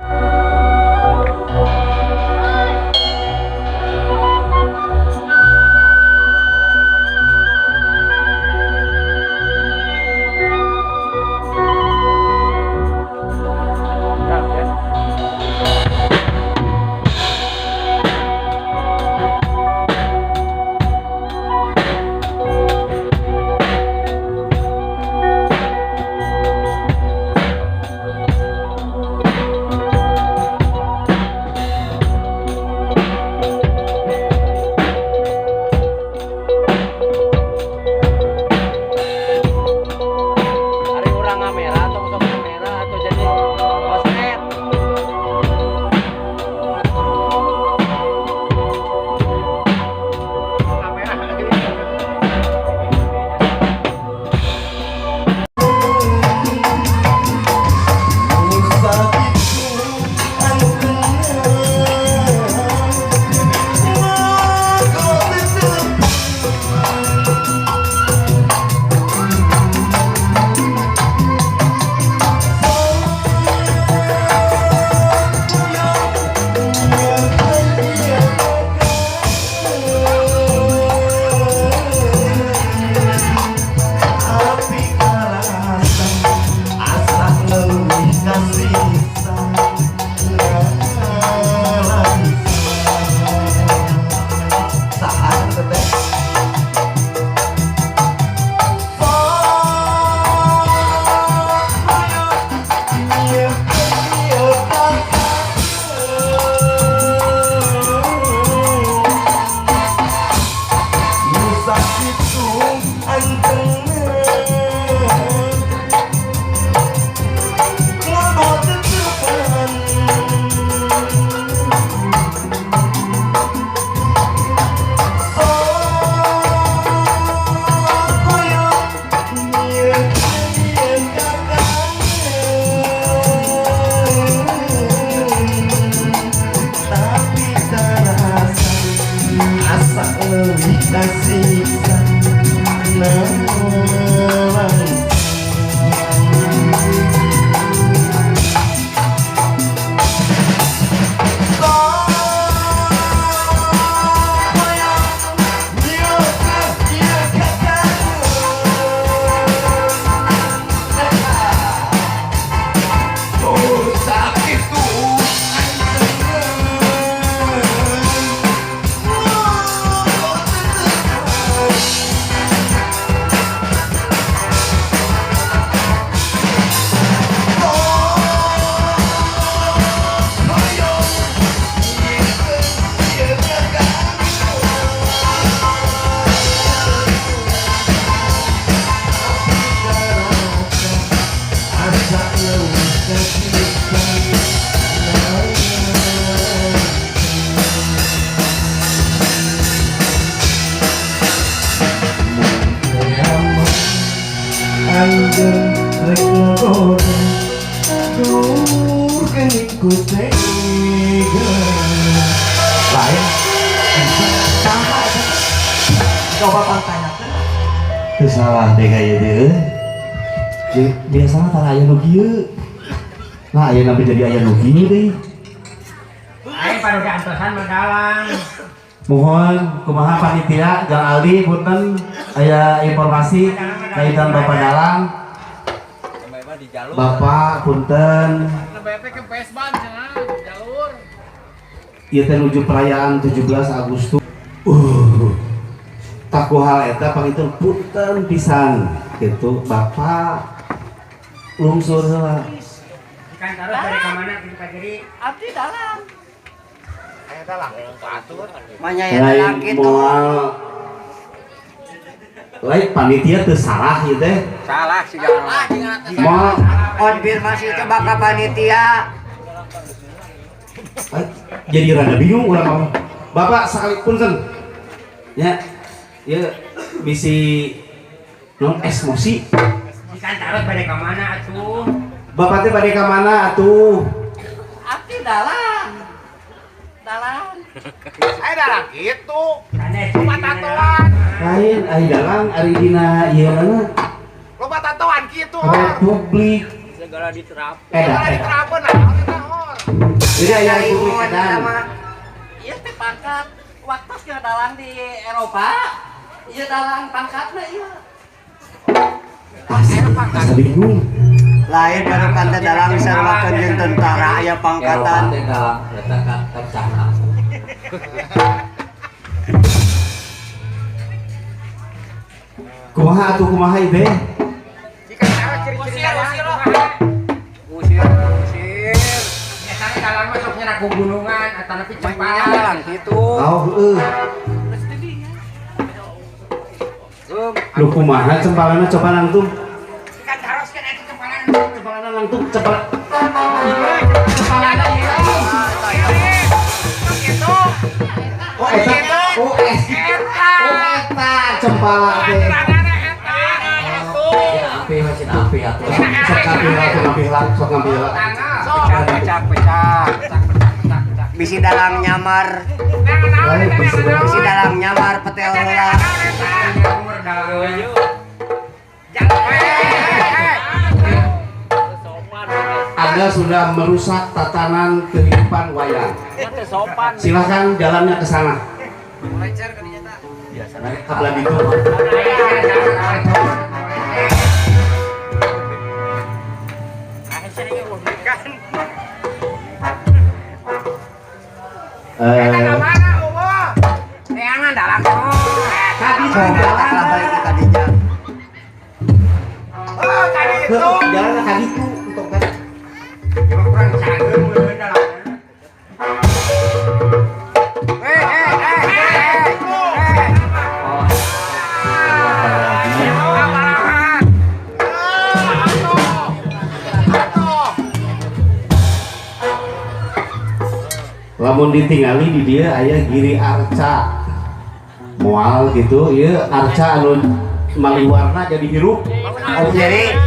Ari urang ngamera atau sok ngamera atau jadi osnet. Lain saha eta? Coba pangtanyakeun. Teu salah deh kayak teh. Biasana tara aya nu kieu. Nah, aya sampai jadi aya nu kieu deh. Aing paru diantosan mah dalang. Mohon kumaha panitia Jang Aldi punten aya informasi kaitan Bapak Dalang. Bapak punten. Ieu teh nuju perayaan 17 Agustus. Taku hal eta pangitu punten pisan gitu Bapak lungsur heula. Ikan tarot dari ka mana kitu Pak Jeri? Abdi dalang. Manya ya Lain dalang gitu. moal lain panitia teu salah ieu teh. Salah sih jangan. Moal Konfirmasi coba ke panitia. Jadi rada bingung urang mah. Bapak sekali punten. Ya. Ya bisi non emosi. Ikan tarot bade ka mana atuh? Bapak teh bade ka mana atuh? Abdi dalang. Dalang. Aya dalang kitu. Sanes. Loba tatoan. Lain ari dalang ari dina ieu mana? Loba tatoan kitu. Publik. Segala diterapkan. Eta Segala eta. diterapkeun lah naon eta hor. Jadi aya Republik Karimun Edan. eta mah. Iya teh pangkat. Waktu ke dalang di Eropa. Iya dalang pangkatna iya. Asa bingung. Lain baru kan teh dalang saruakeun jeung tentara aya pangkatan. Eropa teh dalang eta kan kancana. Kumaha atuh kumaha ieu? Jika cara ciri-ciri dalang kumaha? Usir, usir. Biasanya dalang mah sok nyerak gunungan atau nepi Manya cempalan. dalang kitu. Oh, heueuh. Lu kumaha cempalana coba nangtung. Kan harus kan eta cempalan. Cempalana nangtung, cempal. Cempalana ieu. Oh, eta. Oh, eh. Oh, eta cempala teh. Api masih api atuh. Sok ngambil lah, sok ngambil lah, sok ngambil lah. Pecah, pecah, pecah. Bisi dalang nyamar, Lain bisa bisi dalang nyamar petel heula. Anda sudah merusak tatanan kehidupan wayang. Sopan. Silahkan jalannya ke sana. Kabelan itu. Eh, Neangan dalang tuh. tadi Sok jalan, lah balik ke kadinya. heuh, jalan ka ditu untuk kan. Cuma kurang cageun meureun dalang. Eh, eh, eh, eh, eh. Lamun ditingali di dia aya Giri Arca. Moal gitu, ieu arca anu maliwarna jadi hirup. Oh, jadi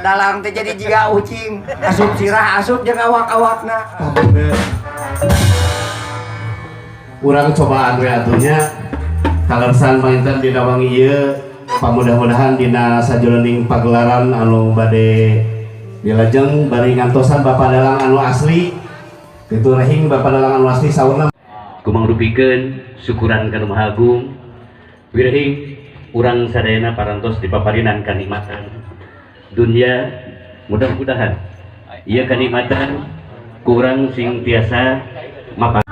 dalang teh jadi jiga ucing, asup sirah asup jeung awak-awakna. Tah bener. Urang cobaan we atuh nya kalersan panginten dina wangi ieu pamudah-mudahan dina sajroning pagelaran anu bade dilajeng bari ngantosan Bapak Dalang anu asli itu rehing Bapak Dalang anu asli saurna kumangrupikeun syukuran ka Nu Maha Agung wirehing urang sadayana parantos dipaparinan kanikmatan dunia, mudah-mudahan ieu kanikmatan kurang sing tiasa mapan.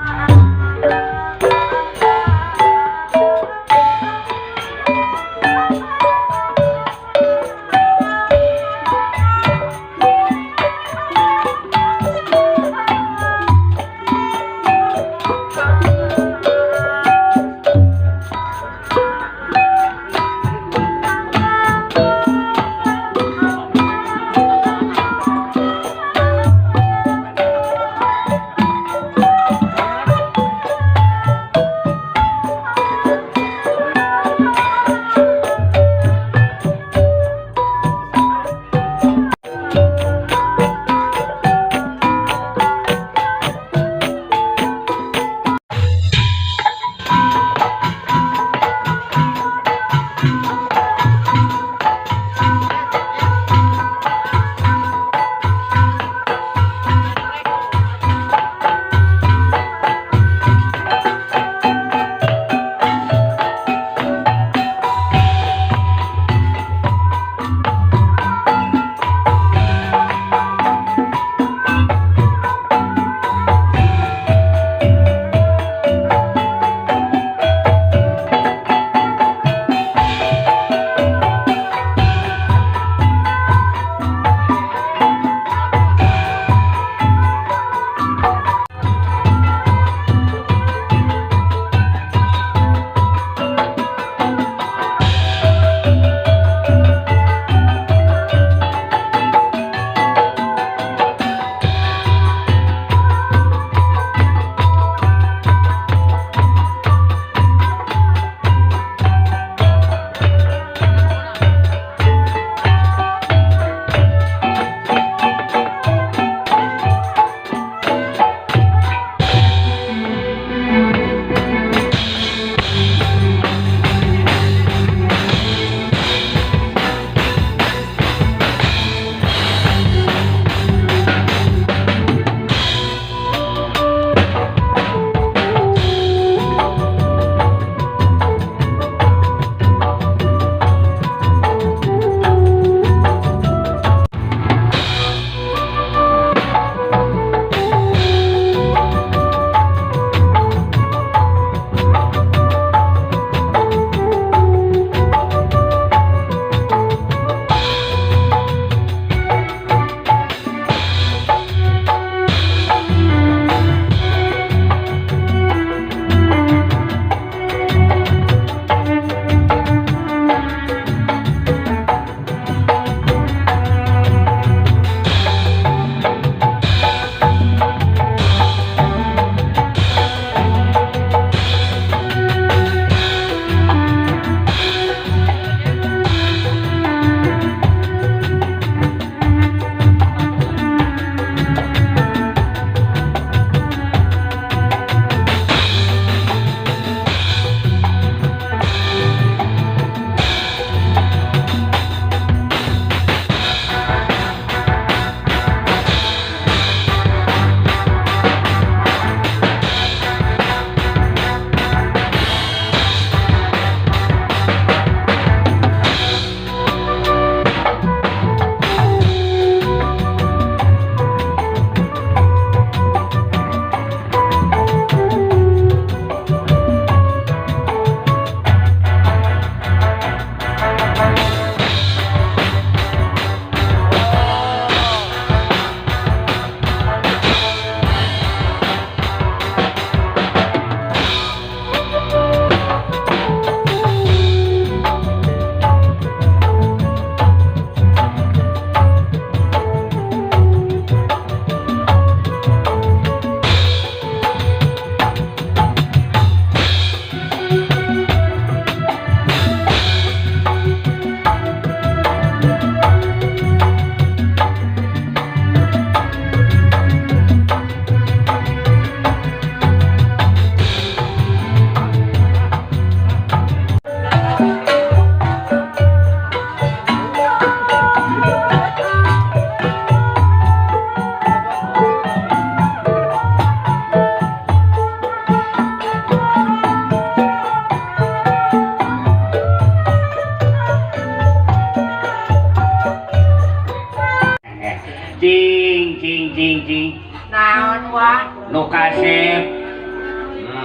Cing cing cing cing. Naon wa? Nu kasep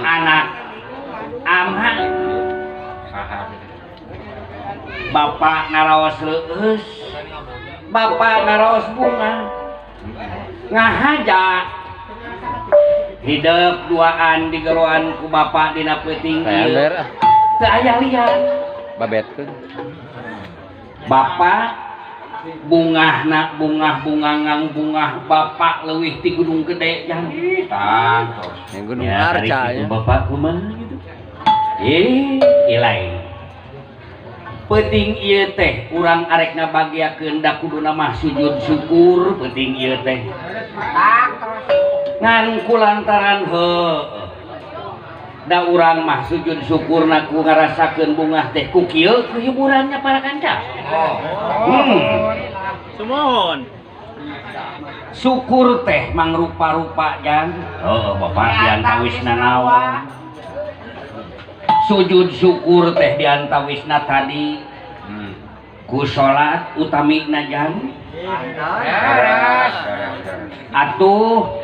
anak amha. Bapak ngaraos leueus. Bapak ngaraos bunga. Ngahaja. Hidup duaan digeroan ku bapak dina peuting ieu. Teu aya lian. Babetkeun. Bapak bungahna bungah bungangang bungah bapak leuwih ti Gunung Gede jang. Tah, Gunung Arca ya. Bapak kumaha gitu. Ilai. Peuting ieu teh urang arek ngabagiakeun da kuduna mah sujud syukur peuting ieu teh. Ngan kulantaran heuh. Da urang mah sujud syukurna ku ngarasakeun bungah teh ku kieu ku hiburannya para kanca. Sumuhun. Syukur teh mangrupa-rupa jang. Heuh, bapak diantawisna naon. Sujud syukur teh diantawisna tadi. Ku salat utamina jang. Atuh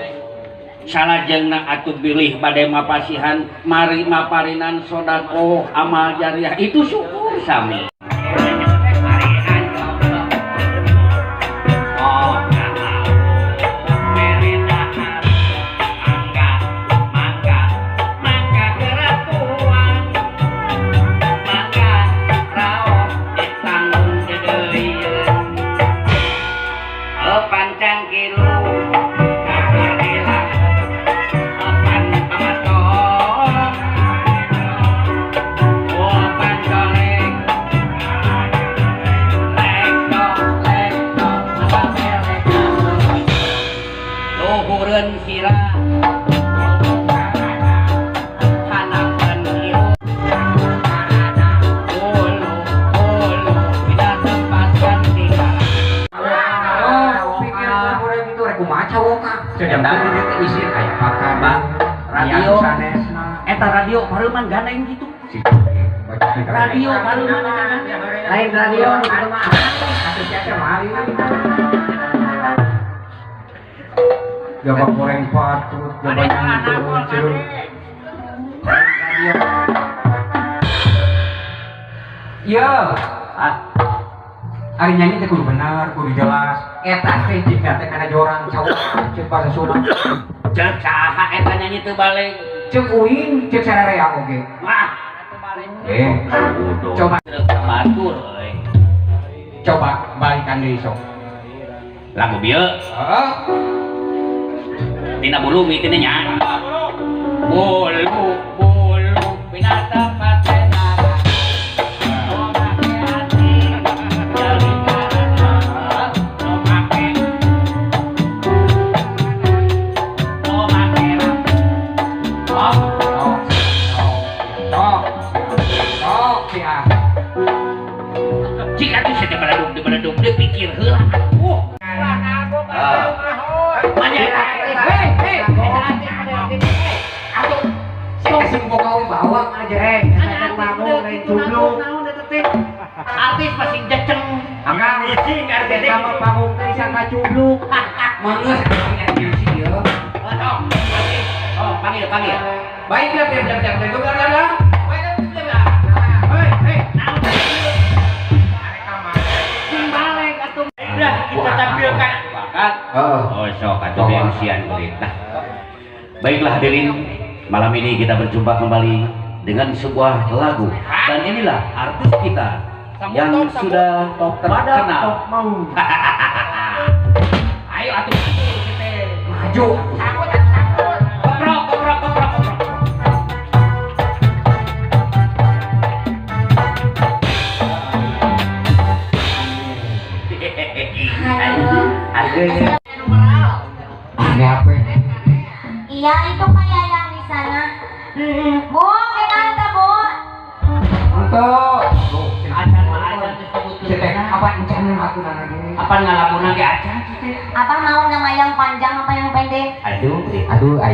salajengna atuh bilih bade mapasihan mari maparinan sodakoh amal jariah itu syukur sami. Eta radio pareuman gandeng gitu. Radio pareuman eta gandeng. Lain radio nu kitu mah. Jaba goreng patut, jaba nyangkut. Iya. Ari nyanyi teh kudu bener, kudu jelas. Eta teh jika teh kana jorang cawok ceuk bahasa Sunda. Ceuk saha eta nyanyi teu balik. Ceuk uing, ceuk sararea oge. Wah, teu balik. Coba batur euy. Coba balikan deui sok. Lagu bieu. Heeh. Tina bulu mi tina nya. Bulu bulu binatang patena. Jika tuh saya beleduk dia pikir heula. Artis masih jeceng. Angga ngicing artis sama panggung teh bisa kacubluk. Mangeus nya ieu. Oh, panggil, panggil. Baiklah, biar. Hei, hei. Udah kita tampilkan bakat. Oh, sok atuh MC-an kulit. Nah. Baiklah hadirin, malam ini kita berjumpa kembali dengan sebuah lagu dan inilah artis kita yang sudah terkenal. Ayo atuh maju. Sangkut, sangkut. Koprok, koprok, koprok, koprok. Ada apa? Iya, itu kayak yang di sana. Bu, kenapa Bu? Untuk acan mah acan apa encan aku lagi? Apa ngalamuna ge acan? Apa mau nama yang panjang apa yang pendek? Aduh, aduh.